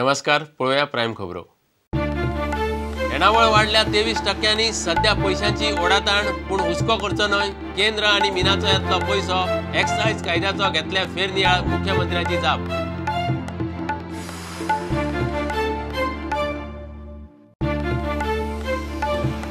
नमस्कार, पळोवया प्रायम खबरो. येणावळ वाडल्या 23% सध्या पयशांची ओडाताण, पूण हुस्को करचो न्हय. केंद्र आनी मिनाचो येतलो पयसो, एक्सायज कायद्याचो घेतल्या फेरनियाळ, मुख्यमंत्र्याची जाप.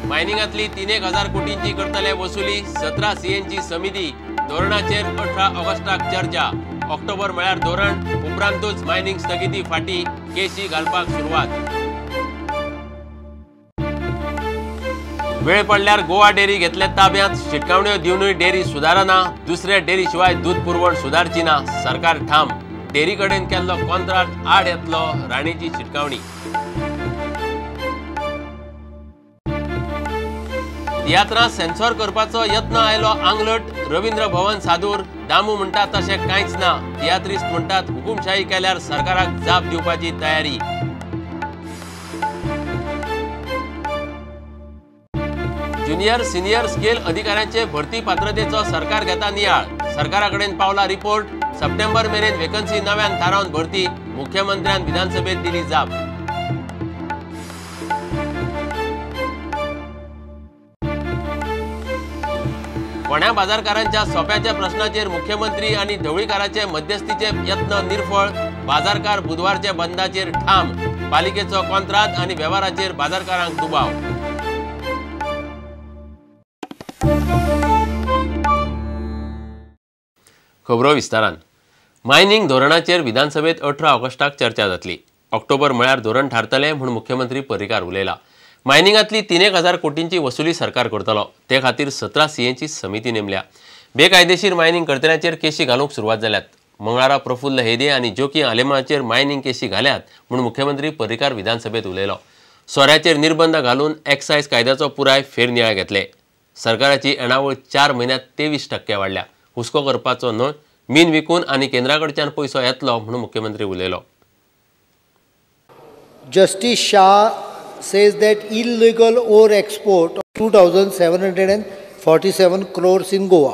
मायनिंगांतली 3,000 कोटींची करतले वसुली, 17 सीएनची समिती, धोरणाचेर 18 ऑगस्टाक चर्चा. ऑक्टोबर म्हळ्यार धोरण, उपरांतूच मायनिंग स्थगिती फाटी केशी घालपाक सुरवात. वेळ पडल्यार गोवा डेअरी घेतले ताब्यात, शिटकावण्यो दिवनूय डेअरी सुदारना, दुसऱ्या डेअरी शिवाय दूद पुरवण सुदारची ना, सरकार ठाम. डेअरी कडेन केल्लो कॉन्ट्राक्ट आड येतलो, राणेची शिटकावणी. तियात्रां सेन्सॉर करपाचो यत्न आयलो आंगलट, रवींद्र भवन सादूर. दामू म्हणटा तशें कांयच ना, तियात्रिस्त म्हणटात हुकुमशाही केल्यार सरकाराक जाप दिवपाची तयारी. ज्युनियर सिनियर स्केल अधिकाऱ्यांचे भरती पात्रतेचो सरकार घेता नियाळ, सरकारा कडेन पावला रिपोर्ट. सप्टेंबर मेरेन वेकन्सी नव्यान थारावन भरती, मुख्यमंत्र्यान विधानसभेत दिली जाप. फोंड्या बाजारकारांच्या सोप्याच्या प्रश्नाचेर मुख्यमंत्री आनी ढवळीकाराचे मध्यस्थीचे यत्न निर्फळ, बाजारकार बुधवारच्या बंदाचेर ठाम. पालिकेचो कॉन्त्रात आनी वेव्हाराचेर बाजारकारांक दुबाव. खबरो विस्तारान. मायनिंग धोरणाचेर विधानसभेत 18 ऑगस्टाक चर्चा जातली. ऑक्टोबर म्हळ्यार धोरण थारतलें म्हूण मुख्यमंत्री पर्रीकार उलयला. मायनिंगांतली 3,000 कोटींची वसुली सरकार करतलो, ते खातीर 17 सीएची समिती नेमल्या. बेकायदेशीर मायनिंग करतल्यांचेर केशी घालूंक सुरवात जाल्यात. मंगळारा प्रफुल्ल हेदे आनी जोकी आलेमाचेर मायनिंग केशी घाल्यात म्हूण मुख्यमंत्री पर्रीकार विधानसभेत उलयलो. सोऱ्याचेर निर्बंध घालून एक्सायज कायद्याचो पुराय फेरनियाळ घेतले. सरकाराची येणावळ 4 म्हयन्यांत 23% वाडल्या. हुस्को करपाचो न्हय, मीन विकून आनी केंद्रा कडच्यान पयसो येतलो म्हूण मुख्यमंत्री उलयलो. Justice Shah says that illegal ore export of 2,747 crores in Goa.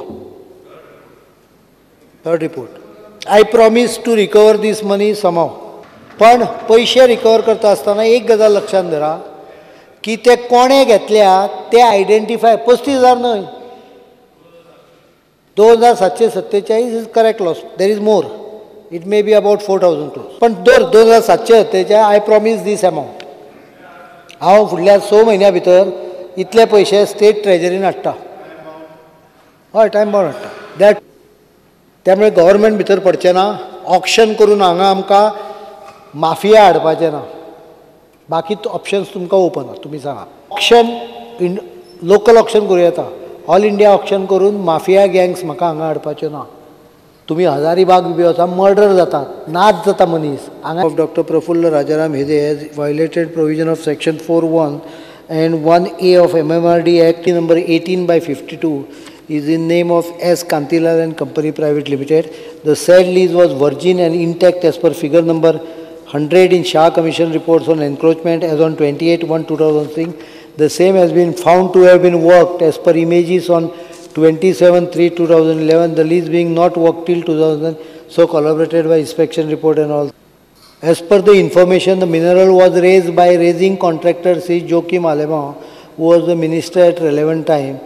Third report. I promise to recover this money somehow. पण पैसे रिकवर करता आसतना एक गजाल लक्षात धरा की ते कोणे घेतल्या ते आयडेंटिफाय. 35,000 न्हय, 2,747 is correct loss. There is more. It may be about 4,000 crores. पण 2,747 I promise this amount. हांव फुडल्या 6 म्हयन्या भितर इतले पयशे स्टेट ट्रेजरीन हाडटा. हय, टायम बाउंड हाडटा. That त्यामुळे गव्हर्मेंट भितर पडचें ना. ऑक्शन करून हांगा आमकां माफिया हाडपाचें ना. बाकी ऑप्शन्स तुमकां ओपन आहा, तुमी सांगा. ऑक्शन लोकल ऑक्शन करूं येता, ऑल इंडिया ऑक्शन करून माफिया गँग्स म्हाका हांगा हाडपाच्यो ना. तुमी हजारीबाग बी वचा, मर्डर जातात, नाच जाता मनीस हांगा. Of doctor Praful Rajaram Hede has violated provision of section 4(1) and 1A of MMRD Act number 18/52 is in name of S. Kantilal and Company Private Limited. The said lease was virgin and intact as per figure number 100 in Shah Commission reports on encroachment as on 28/1/2006. The same has been found to have been worked as per images on 27/3/2011, the lease being not worked till 2000, so corroborated by inspection report and all. As per the information, the mineral was raised by raising contractor C. Joaquim Alemao, who was the minister at relevant time.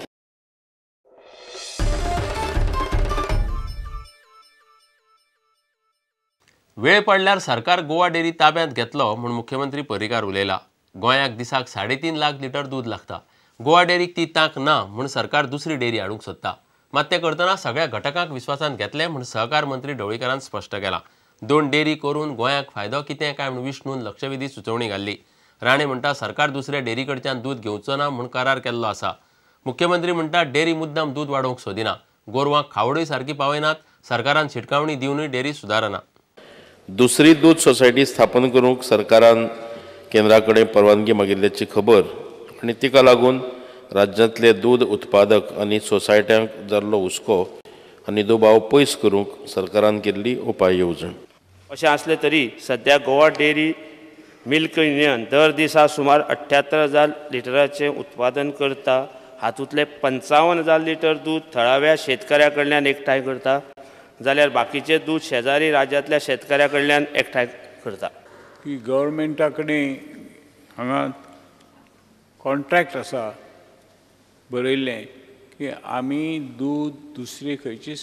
वेळ पडल्यार सरकार Goa dairy ताब्यात घेतलो म्हूण मुख्यमंत्री पर्रीकार उलयला. गोंयाक दिसाक 3.5 lakh litre दूद लागता. गोवा डेअरीक ती तांक ना म्हूण सरकार दुसरी डेअरी हाडूंक सोदता. मात तें करतना सगळ्या घटकांक विस्वासांत घेतले म्हूण सहकार मंत्री ढवळीकारान स्पश्ट केलां. 2 डेअरी करून गोंयाक फायदो कितें काय म्हूण विष्णून लक्षवेधी सुचोवणी घाल्ली. राणे म्हणटा सरकार दुसऱ्या डेअरी कडच्यान दूद घेवचो ना म्हूण करार केल्लो आसा. मुख्यमंत्री म्हणटा डेअरी मुद्दाम दूद वाडोवंक सोदिना, गोरवांक खावडूय सारकी पावयनात, सरकारान शिटकावणी दिवनूय डेअरी सुदारना. दुसरी दूद सोसायटी स्थापन करूंक सरकारान केंद्रा कडेन परवानगी मागिल्ल्याची खबर आनी तिका लागून राज्यांतले दूद उत्पादक आनी सोसायट्यांक जाल्लो हुस्को आनी दुबाव पयस करूंक सरकारान केल्ली उपाय येवजण. अशें आसलें तरी सद्या गोवा डेअरी मिल्क युनियन दर दिसा सुमार 78,000 लिटराचें उत्पादन करता. हातूंतलें 55,000 लिटर दूद थळाव्या शेतकऱ्या कडल्यान एकठांय करता, जाल्यार बाकीचें दूद शेजारी राज्यांतल्या शेतकऱ्या कडल्यान एकठांय करता. की गव्हर्मेंटा कडेन हांगा कॉन्ट्रॅक्ट आसा बरयल्लें की आमी दूद दुसरी खंयची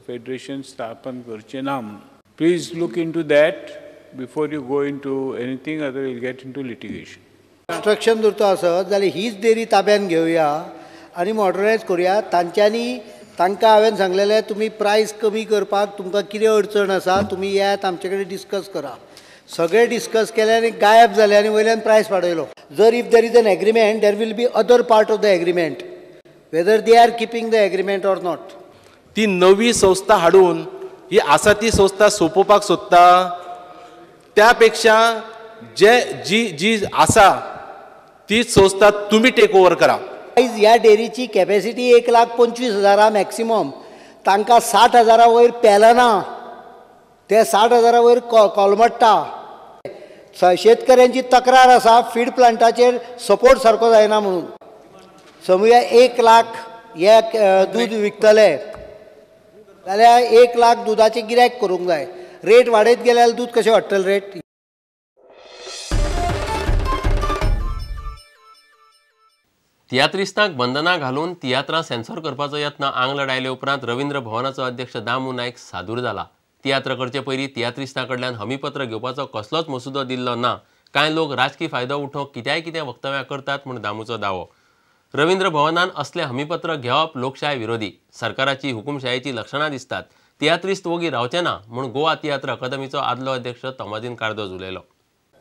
फेडरेशन स्थापन करचें ना म्हणून. Please look into that before you go into anything, other will get into litigation. Construction जर तो आसत जाल्यार हीच डेअरी ताब्यान घेवया आनी मॉडर्नायज करुया. तांच्यांनी तांकां हांवें सांगलेलें तुमी प्रायस कमी करपाक तुमकां कितें अडचण आसा तुमी येयात आमचे कडेन डिस्कस करा. सगळे डिस्कस केले आनी गायब जाले आनी वयल्यान प्रायस वाडयलो. जर if there is an agreement there will be other part of the agreement whether they are keeping the agreement or not. ती नवी संस्था हाडून ही आसा ती संस्था सोंपोवपाक सोदता, त्या पेक्षा जे जी जी आसा ती संस्था तुमी टेक ओवर करा. आयज ह्या डेअरीची कॅपेसिटी 1,25,000 मॅक्सिमम, तांकां 60,000 वयर पेलना, ते 60,000 वयर कोलमडटा. शेतकऱ्यांची तक्रार आसा फीड प्लांटाचेर सपोर्ट सारको जायना म्हणून. समया 1 लाख हे दूद विकतले जाल्यार 1 लाख दुदाचें गिरायक करूंक जाय. रेट वाडयत गेल्यार दूद कशें वाडटलें रेट? तियात्रिस्तांक बंधनां घालून तियात्रां सेन्सॉर करपाचो यत्न आंगलट आयले उपरांत रवींद्र भवनाचो अध्यक्ष दामू नायक सादूर जाला. तियात्र करचे पयलीं तियात्रिस्तां कडल्यान हमीपत्र घेवपाचो कसलोच मसुदो दिल्लो ना. कांय लोक राजकी फायदो उठोवंक कित्याय कितें वक्तव्यां करतात म्हूण दामूचो दावो. रवींद्र भवनान असलें हमीपत्र घेवप लोकशाय विरोधी, सरकाराची हुकुमशायेची लक्षणां दिसतात. तियात्रिस्त वोगी रावचे ना म्हूण गोवा तियात्र अकादमीचो आदलो अध्यक्ष तोमाजीन कार्दोज उलयलो.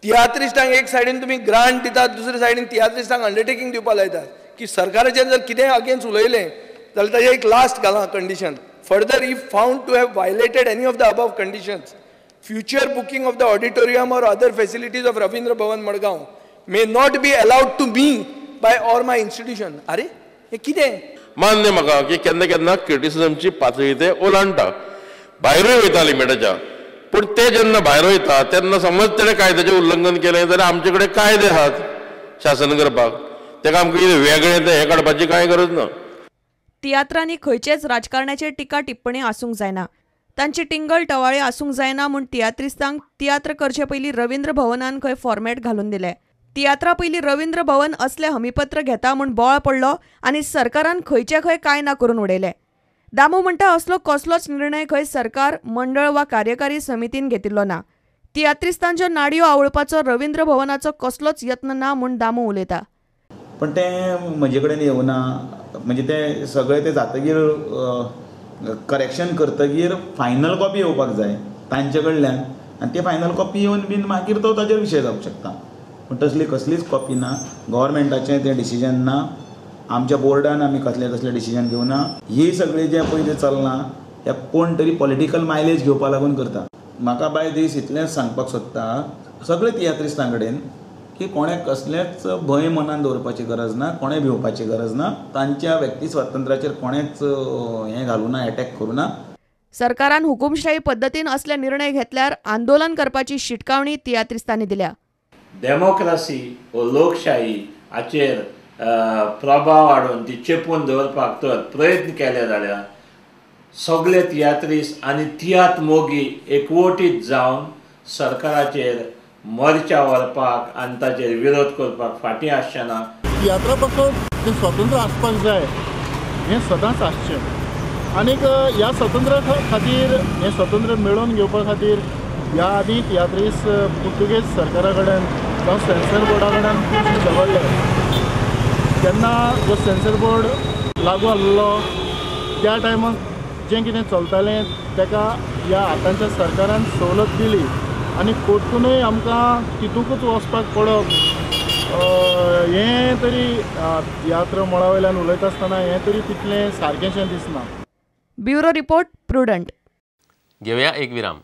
तियात्रिस्टांक एक सायडीन तुमी ग्रांट दितात, दुसरे सायडीन तियात्रिस्टांक अंडरटेकींग दिवपाक लायतात की सरकाराचेर जर कितेंय अगेन्स्ट उलयलें जाल्यार ताजें एक last घालां condition. Further if found to have violated any of the above conditions, future booking of the auditorium or other facilities of Ravindra Bhavan Madgaon may not be allowed to me by or my institution. अरे हे कितें? मान्य म्हाका की केन्ना केन्ना क्रिटिसिजमची पातळी ते ओलांडटा, भायरूय वयता लिमिटाच्या. पूण ते जेन्ना भायर वयता तेन्ना समज तेणें कायद्याचें उल्लंघन केलें जाल्यार आमचे कडेन कायदे आहात शासन करपाक, तेका आमकां कितें वेगळें तें हें काडपाची कांय गरज ना. तियात्रांनी खंयचेच राजकारणाचेर टिका टिप्पणी आसूंक जायना, तांची टिंगल टवाळी आसूंक जायना म्हूण तियात्रिस्तांक तियात्र करचे पयलीं रवींद्र भवनान खंय फॉर्मेट घालून दिलें. तियात्रा पयलीं रवींद्र भवन असलें हमीपत्र घेता म्हूण बोवाळ पडलो आनी सरकारान खंयचे खंय कांय ना करून उडयलें. दामू म्हणटा असलो कसलोच निर्णय खंय सरकार, मंडळ वा कार्यकारी समितीन घेतिल्लो ना. तियात्रिस्तांच्यो नाडयो आवळपाचो रवींद्र भवनाचो कसलोच यत्न ना म्हूण दामू उलयता. पण तें म्हजे कडेन येवना, म्हणजे तें सगळें तें जातगीर करेक्शन करतगीर फायनल कॉपी येवपाक जाय तांचे कडल्यान आनी ते फायनल कॉपी येवन बीन मागीर तो ताजेर विशय जावंक शकता. पूण तसली कसलीच कॉपी ना, गव्हर्मेंटाचें तें डिसिजन ना, आमच्या बोर्डान आमी कसलें तसलें डिसिजन घेवना. ही सगळें जें पळय जें चल्लां हें कोण तरी पॉलिटिकल मायलेज घेवपा लागून करता. म्हाका बाय दीस इतलेंच सांगपाक सोदता सगळे तियात्रिस्तां कडेन की कोणें कसलेंच भंय मनान दवरपाची गरज ना, कोणें भिवपाची गरज ना, तांच्या व्यक्ती स्वातंत्र्याचेर कोणेंच हें घालूं ना, एटॅक करूं ना. सरकारान हुकुमशाही पद्दतीन असले निर्णय घेतल्यार आंदोलन करपाची शिटकावणी तियात्रिस्तांनी दिल्या. डेमोक्रेसी वो लोकशाही हाचेर प्रभाव हाडून ती चेपून दवरपाक तर प्रयत्न केले जाल्यार सगळे तियात्रिस्त आनी तियात्र मोगी एकवटीत जावन सरकाराचेर मोर्चा व्हरपाक आनी ताचेर विरोध करपाक फाटीं आसचे ना. तियात्रा पासत तें स्वतंत्र आसपाक जाय हें सदांच आसचें आनीक ह्या स्वतंत्र खातीर हें स्वतंत्र मेळोवन घेवपा खातीर ह्या आदीं तियात्रिस्त पुर्तुगेज सरकारा कडेन जावं सेन्सर बोर्डा कडेन खूब झगडले. तेन्ना जो सेन्सर बोर्ड लागू आसलो त्या टायमाक जें कितें चलतालें ताका ह्या आतांच्या सरकारान सवलत दिली आनी परतूनय आमकां तितूकूच वचपाक पडप हें तरी तियात्र मळा वयल्यान उलयता आसतना हें तरी तितलें सारकेंशें दिसना. Bureau report, Prudent. घेवया एक विराम.